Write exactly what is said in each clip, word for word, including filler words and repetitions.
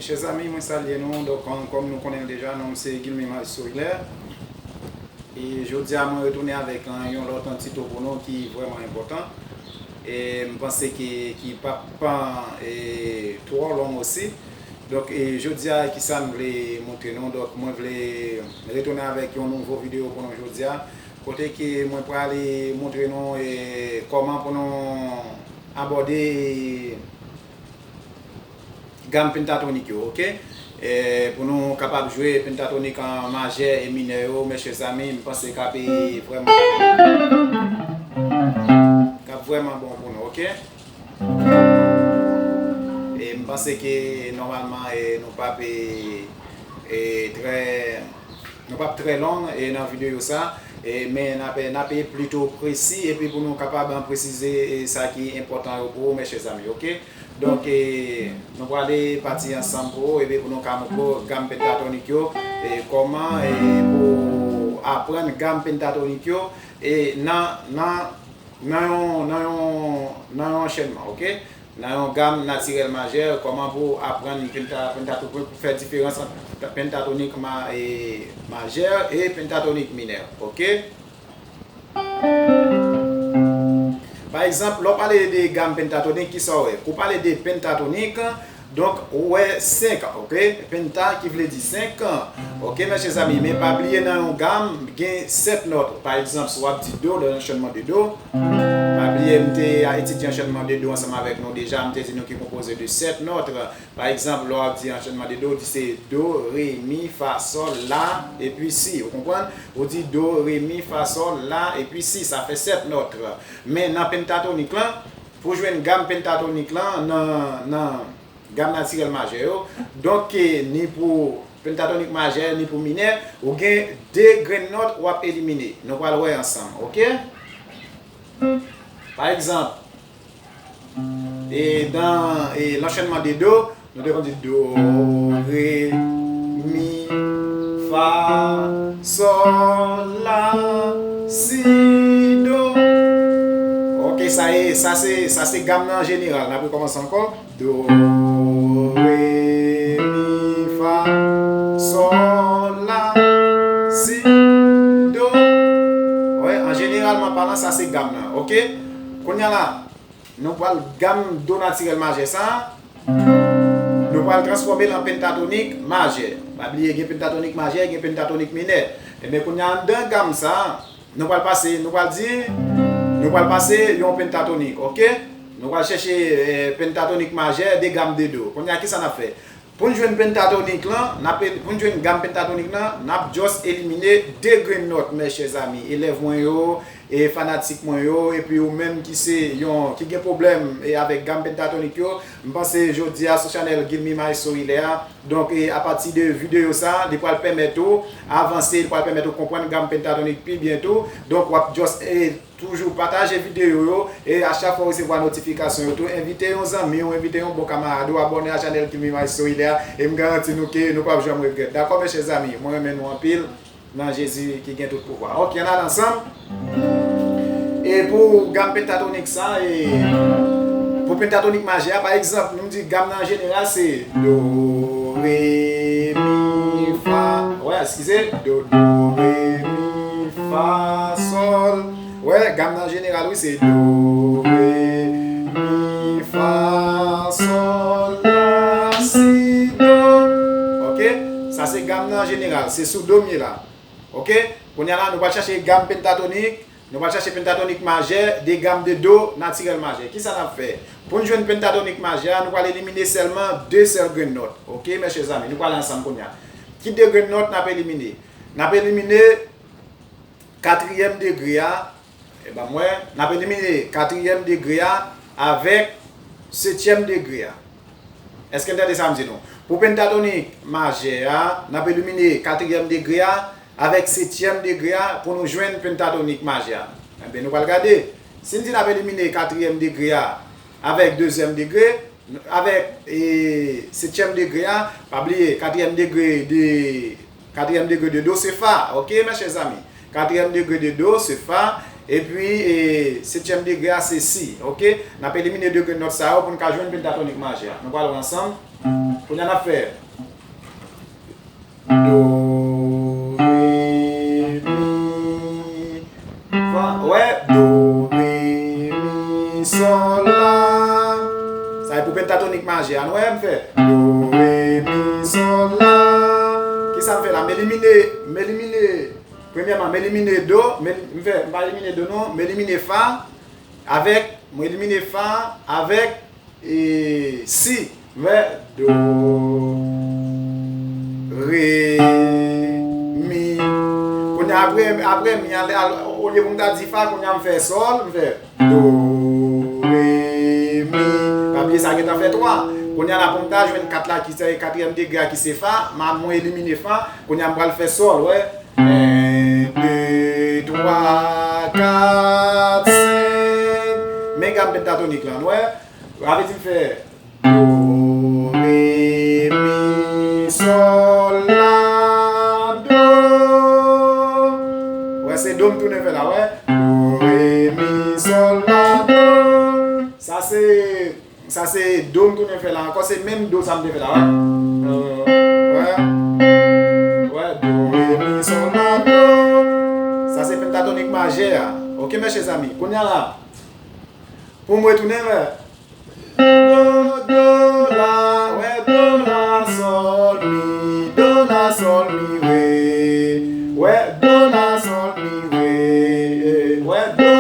Mes chers amis, mwen salye nou. Donk, kòm, kòm nou konnen l deja, non m se Guilmy Maestro Hilaire. E jodi a, mwen retounen avèk, an, yon lòt, an, ti to pou nou ki vrèman enpòtan. E m panse ki, ki p ap, e, twò long osi. Donk, e, jodi a, ki sa m vle montre nou? Donk, mwen vle retounen avèk yon nouvo videyo pou nou jodi a. Kote ke mwen prale montre nou, e, kòman pou nou abòde gam pentatonik yo, oke? E, pou nou kapab jwe pentatonik an majè e minè yo, mes chers amis, m panse k ap, e, vrèman, k ap vrèman bon pou nou, oke? E m panse ke nòmalman, e, nou p ap, e, e, trè, nou p ap trè long, e, nan videyo sa, e, men n ap, n ap plito presi, epi pou nou kapab, an, presize, e, sa ki enpòtan yo pou ou, mes chers amis, oke? Donk, e, nou prale pati ansanm pou ou, epi pou nou ka montre w gam pentatonik yo, e, kòman, e, pou aprann gam pentatonik yo, e, nan, nan, nan yon, nan yon, nan yon anchènman, oke? Nan yon gam natirèl majè, kòman pou aprann penta-, pentatonik, pou fè diferans ant pentatonik ma-, e, majè e pentatonik minè, oke? Pa egzanp, lè w pale de gam pentatonik, kisa w wè? Kou w pale de pentatonik, donk, ou wè senk, oke? Penta ki vle di senk, oke, mes chers amis, men pa bliye nan yon gam, gen sèt nòt. Pa egzanp, si w ap di do, nan anchènman de do, pa bliye m te etidye anchènman de do ansanm avèk nou deja, m te di nou ki konpoze de sèt nòt. Pa egzanp, lè w ap di anchènman de do, ou di se do, re, mi, fa, sòl, la, epi si. Ou konprann? Ou di do, re, mi, fa, sòl, la, epi si. Sa fè sèt nòt. Men nan pentatonik lan, pou jwenn gam pentatonik lan nan, nan gam natirèl majè yo, donk, e, ni pou pentatonik majè, ni pou minè, ou gen de grenn nòt w ap elimine. Nou pral wè ansanm, oke? Pa egzanp, e, nan, e, lanchènman de do, nou te konn di do, re, mi, fa, sòl, la, si, do. Oke, sa e, sa se, sa se gam nan an jeneral. N ap rekòmanse ankò. Do, re, mi, fa, sòl, la, si, do. Wè, an jeneralman palan, sa se gam nan, oke? Kounye a la, nou pral gam do natirèl majè sa a, nou pral transfòme l an pentatonik majè. Pa bliye, gen pentatonik majè, gen pentatonik minè. Ebyen, kounye a, anndan gam sa a, nou pral pase, nou pral di, nou pral pase yon pentatonik, oke? Nou pral chèche, eh, pentatonik majè de gam de do. Kounye a, kisa n ap fè? Pou n jwenn pentatonik lan, n ap, pou n jwenn gam pentatonik lan, n ap just elimine de grenn nòt, mes chers amis. Elèv mwen yo, e fanatik mwen yo, epi ou menm ki se yon, ki gen pwoblèm, e avèk gam pentatonik yo, m panse jodi a sou chanèl Guilmy Maestro Hilaire a. Donk, e apati de videyo sa, li pral pèmèt ou avanse, li pral pèmèt ou konprann gam pentatonik pi byen tou. Donk, w ap just, e, toujou pataje videyo yo, e a chak fwa w resevwa notifikasyon yo tou, envite yon zanmi w, envite yon bon kamarad ou, abòne a chanèl Guilmy Maestro Hilaire a, e m garanti nou ke nou p ap janm regrèt. Dakò, mes chers amis, mwen renmen nou anpil nan Jezi ki gen tout pouvwa. Oke, ann al ansanm. E pou gam pentatonik sa, e pou pentatonik majè a, pa egzanp, nou di gam nan an jeneral se do, re, mi, fa. Wè, eskize, do, do, re, mi, fa, sòl. Wè, gam nan an jeneral, wi, se do, re, mi, fa, sòl, la, si, do. Oke? Sa se gam nan an jeneral, se sou do m ye la. Oke? Kounye a la, nou pral chache gam pentatonik, nou pral chache pentatonik majè, de gam de do natirèl majè. Kisa n ap fè? Pou n jwenn pentatonik majè a, nou pral elimine sèlman de sèl grenn nòt. Oke, mes chers amis, nou pral ansanm kounye a. Ki de grenn nòt n ap elimine? N ap elimine katriyèm degre a, E ban m wè, n ap elimine katriyèm degre a avèk setyèm degre a. Èske n tande sa m di nou? Pou pentatonik majè a, n ap elimine katriyèm degre a avèk setyèm degre a pou nou jwenn pentatonik majè a. Enben, nou pral gade. Si n di n ap elimine katriyèm degre a avèk dezyèm degre, avèk e, setyèm degre a, pa bliye, katriyèm degre de, katriyèm degre de do se fa, oke, mes chers amis? Katriyèm degre de do se fa, epi e, setyèm degre a se si, oke? N ap elimine degre nòt sa yo pou n ka jwenn pentatonik majè a. Nou pral wè ansanm. Kounye a n ap fè do, re, mi, fa. Wè, do, re, mi, sòl, la. Sa e pou pentatonik majè a. Nou wè, m fè do, re, mi, sòl, la. Kisa m fè la? M elimine, m elimine, premyèman, m elimine do, m el- m fè, m pa elimine do non, m elimine fa avèk, m elimine fa avèk e, si, m fè do, re, mi. Kounye a apre, apre mi, al, al, olye pou m ta di fa, kounye a m fè sòl, m fè do, re, mi. Pa bliye sa gentan fè twa. Kounye a la pou m ta jwenn kat la ki se katriyèm degre a ki se fa, m a, mwen elimine fa. Kounye a m pral fè sòl, wè. En, de, twa, kat, senk. Men gam pentatonik la, n wè. Avè di m fè do, re, mi, sòl, la, do. Wè, se do m tounen fè la, wè. Do, re, mi, sòl, la, do. Sa se, sa se do m tounen fè la ankò, se menm do sa m te fè la, wè. Wè. Wè, do, re, mi, sòl, la, do. Sa se pentatonik majè a. Oke, mes chers amis. Kounye a la, pou m retounen, wè. Do, do, la, wè, do, la, sòl, mi, do, la, sòl, mi, re. Wè, do, la, sòl, mi, re. Wè, do,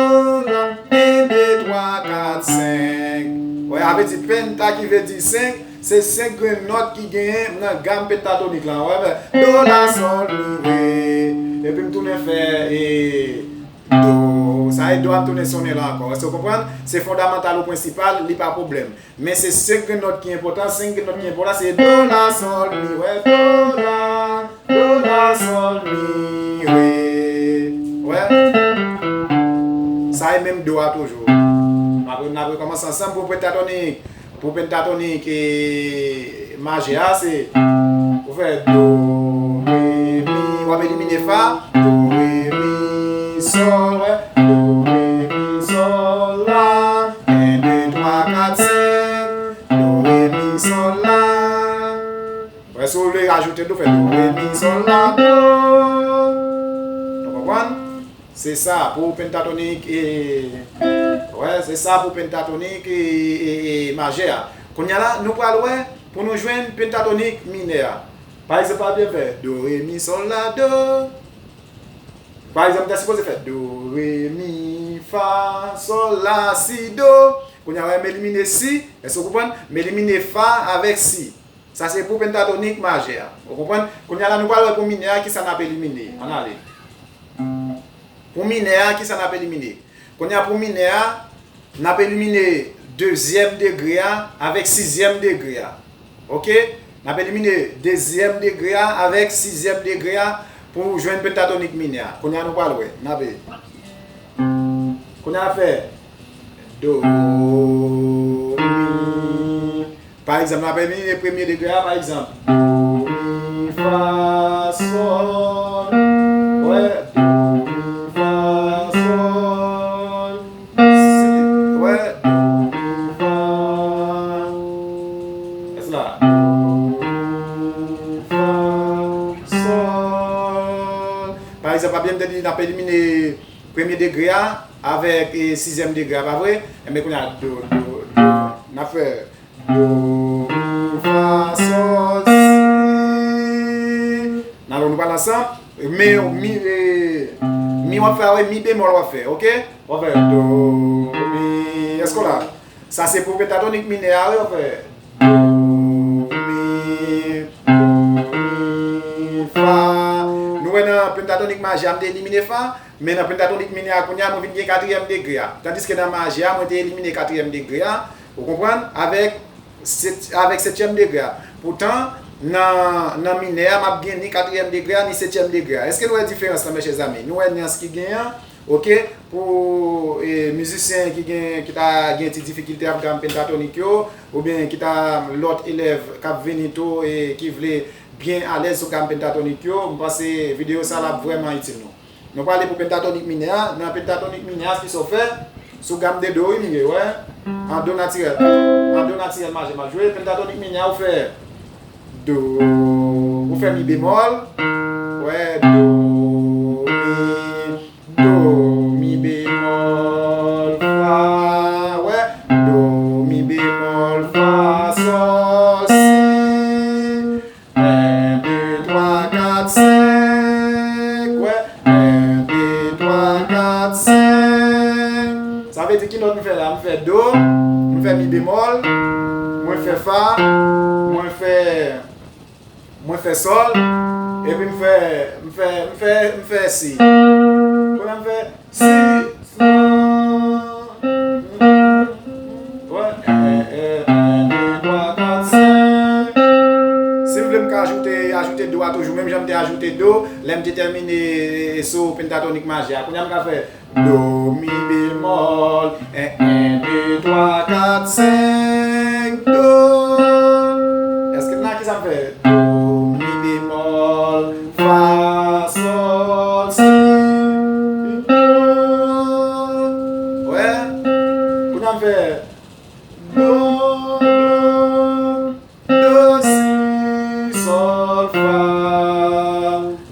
la, en, de, twa, kat, senk. Wè, avè di penta ki vle di senk, se senk grenn nòt ki genyen nan gam pentatonik la. Wè, men, do, la, sòl, mi, re. Epi m tounen fè, e, do, sa e do a m tounen sonnen la ankò. Èske w konprann? Se fondamantal ou prensipal, li pa pwoblèm. Men se senk grenn nòt ki enpòtan, senk grenn nòt ki enpòtan, se do, la, sòl, mi, wè, do, la, do, la, sòl, mi, re. Wè? Sa e menm do a toujou. N ap, n ap rekòmanse ansanm pou pentatonik. Pou pentatonik e majè a, se ou fè do, re, mi, w ap elimine fa, do, re, mi, sòl, wè, do, re, mi, sòl, la, en, de, twa, kat, senk, do, re, mi, sòl, la. Wè, si w vle ajoute, nou fè do, re, mi, sòl, la, do. Nou konprann? Se sa pou pentatonik e, wè, se sa pou pentatonik e, e, e majè a. Kounye a la, nou pral wè pou nou jwenn pentatonik minè a. Pa egzanp, pa byen fè do, re, mi, sòl, la, do. Pa egzanp, ta sipoze fè do, re, mi, fa, sòl, la, si, do. Kounye a, wè, m elimine si, èske w konprann? M elimine fa avèk si. Sa se pou pentatonik majè a. Ou konprann? Kounye a la, nou pral wè pou minè a, kisa n ap elimine. Ann ale. Pou minè a, kisa n ap elimine? Kounye a, pou minè a, n ap elimine dezyèm degre a avèk sizyèm degre a. Oke? N ap elimine dezyèm degre a avèk sizyèm degre a pou jwenn pentatonik minè a. Kounye a, nou pral wè. N ap, kounye a, n ap fè do, mi, Pa egzanp, n ap elimine premye degre a, pa egzanp. Do, mi, fa, sòl. Wè, do, mi, fa, sòl. Si, wè, do, mi, fa. Èske la? Do, mi, fa, sòl. Pa egzanp, pa byen m te di, n ap elimine premye degre a avèk, e, sizyèm degre a, pa vre? Enben, kounye a, do, do, do. N ap fè do, mi, fa, sòl, si. N al, nou pral ansanm. Men, mi, e, mi w ap fè a, wi, mi bemòl w ap fè, oke? W ap fè do, mi, èske w la? Sa se pou pentatonik minè a, wi, w ap fè do, mi, do, mi, fa. Nou wè nan pentatonik majè a, m te elimine fa. Men nan pentatonik minè a kounye a, mwen vin gen katriyèm degre a. Tandiske nan majè a, mwen te elimine katriyèm degre a, ou konprann, avèk, set, avèk setyèm degre a. Poutan, nan, nan minè a, m ap gen ni katriyèm degre a, ni setyèm degre a. Èske nou wè diferans lan, mèchèzami? Nou wè nyans ki genyen an, oke? Pou e, mizisyen ki gen, ki ta gen ti difikilte ap gam pentatonik yo, oubyen ki ta lòt elèv k ap vini tou e ki vle byen alèz sou gam pentatonik yo, m panse videyo sa l ap vrèman itil nou. Nou prale pou pentatonik minè a. Nan pentatonik minè a, kisa w fè? Sou gam de do, wi, m ye, wè. An do natirèl. An do natirèl majè m ap jwe. Pentatonik minè a, ou fè do, ou fè mi bemòl. Wè, do, mi, do, mi bemòl, fa, wè. Do, mi bemòl, fa, sòl, si. En, de, twa, kat, senk. Wè. En, de, twa, kat, senk. Sa vle di ki nòt m fè la? M fè do, m fè mi bemòl, mwen fè fa, mwen fè, mwen fè sòl, epi m fè, m fè, m fè, m fè si. Kounye a m fè si, fa. Wè, e, e, en, de, twa, kat, senk. Si w vle, m ka ajoute, ajoute do a toujou, menm jan m te ajoute do lè m te tèmine sou pentatonik majè a. Kounye a, m ka fè do, mi bemòl, en, en, de, twa, kat, senk, do. Èske n la? Kisa m fè? Do, mi bemòl, fa, sòl, si, do. Wè. Kounye a m fè do, do, do, si, sòl, fa,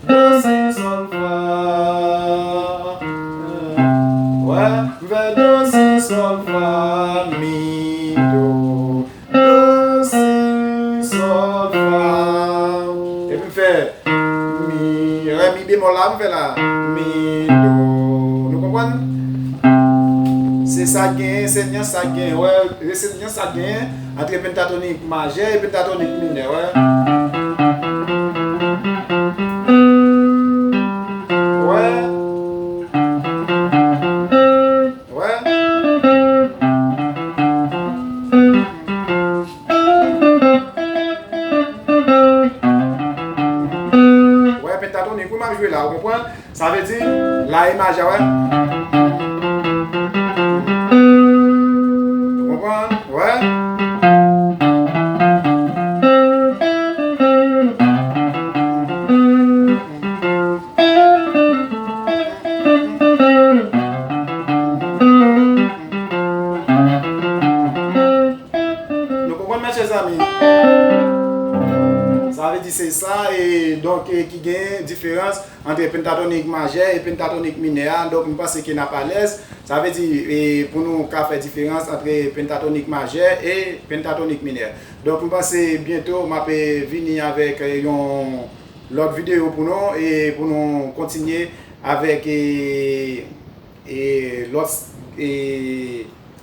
do, si, sòl, fa. Wè, m fè do, si, sòl, fa, mi, do. Do, si, sòl, fa. Epi m fè mi, wè, mi bemòl la, m fè la. Mi, do. Nou konprann? Se sa k genyen, se nyans sa k genyen. Wè, se nyans sa k genyen antre pentatonik majè e pentatonik minè, wè. Wè. Wè. Wè, pentatonik, wi, m ap jwe la, ou konprann? Sa vle di, la e majè, wè. Ou konprann? Wè. Nou konprann, mèchèzanmi? Sa vle di se sa, e donk, e ki gen diferans antre pentatonik majè e pentatonik minè a. Donk, m panse ke n ap alèz. Sa vle di, e, pou nou ka fè diferans antre pentatonik majè e pentatonik minè. Donk, m panse byento m ap, e, vini avèk, e, yon lòt videyo pou nou, e pou nou kontinye avèk, e, e lòt, e,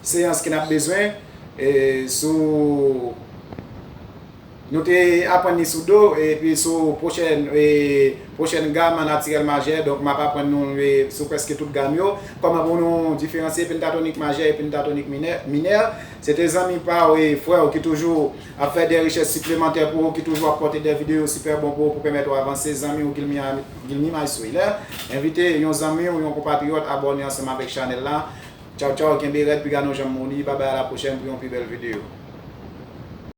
seyans ke n ap bezwen, e, sou, nou te aprann li sou do, epi sou pwochèn, e, pwochèn gam natirèl majè, donk m ap aprann nou, e, sou prèske tout gam yo, kòman pou nou diferansye pentatonik majè e pentatonik minè, minè. Se te zanmi pa w e frè w ki toujou ap fè de rechèch siplemantè pou ou, ki toujou ap pote de videyo sipè bon pou ou, pou pèmèt ou avanse, zanmi w Guilmy, Guilmy Maestro Hilaire. Envite yon zanmi w, yon konpatriyòt, abòne ansanm avèk chanèl la. Tchaw, tchaw, kenbe rèd, piga nou janm mouri. Babay, a la pwochèn pou yon pi bèl videyo.